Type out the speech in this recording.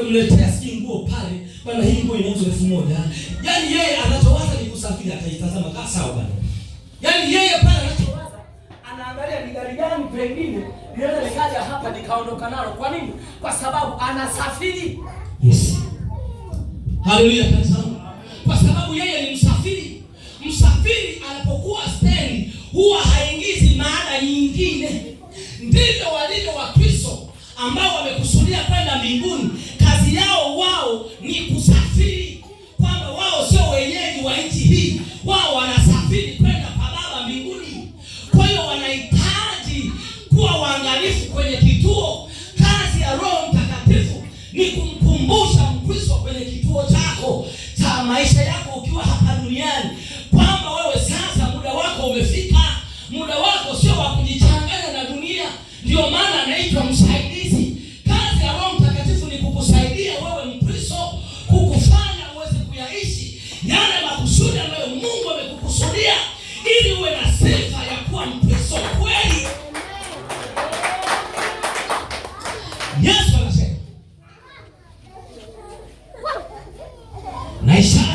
Wamemletea sijui nguo pale bana, hii nguo inauzwa 1000. Yaani yeye anachowaza ni kusafiri, ataitazama kaa sawa bana. Yaani yeye pale anachowaza anaangalia ni gari gani pengine linaweza likaja hapa nikaondoka nalo. Kwa nini? Kwa sababu anasafiri. Yes. Haleluya kanisa. Kwa sababu yeye ni msafiri. Msafiri anapokuwa stendi huwa haingizi maana nyingine. Ndivyo walivyo Wakristo ambao wamekusudia kwenda mbinguni. Kazi yao wao ni kusafiri, kwamba wao sio wenyeji wa nchi hii, wao wanasafiri kwenda kwa Baba mbinguni. Kwa hiyo wanahitaji kuwa waangalifu kwenye kituo. Kazi ya Roho Mtakatifu ni kumkumbusha Mkristo kwenye kituo chako cha maisha yako ukiwa hapa duniani kwamba wewe sasa muda wako umefika. Muda wako sio wa kujichanganya na dunia. Ndio maana anaitwa msaidizi. Kazi ya Roho Mtakatifu ni kukusaidia wewe Mkristo, kukufanya uweze kuyaishi yale makusudi ambayo Mungu amekukusudia, ili uwe na sifa ya kuwa Mkristo kweli. Yesu anasema, na ishara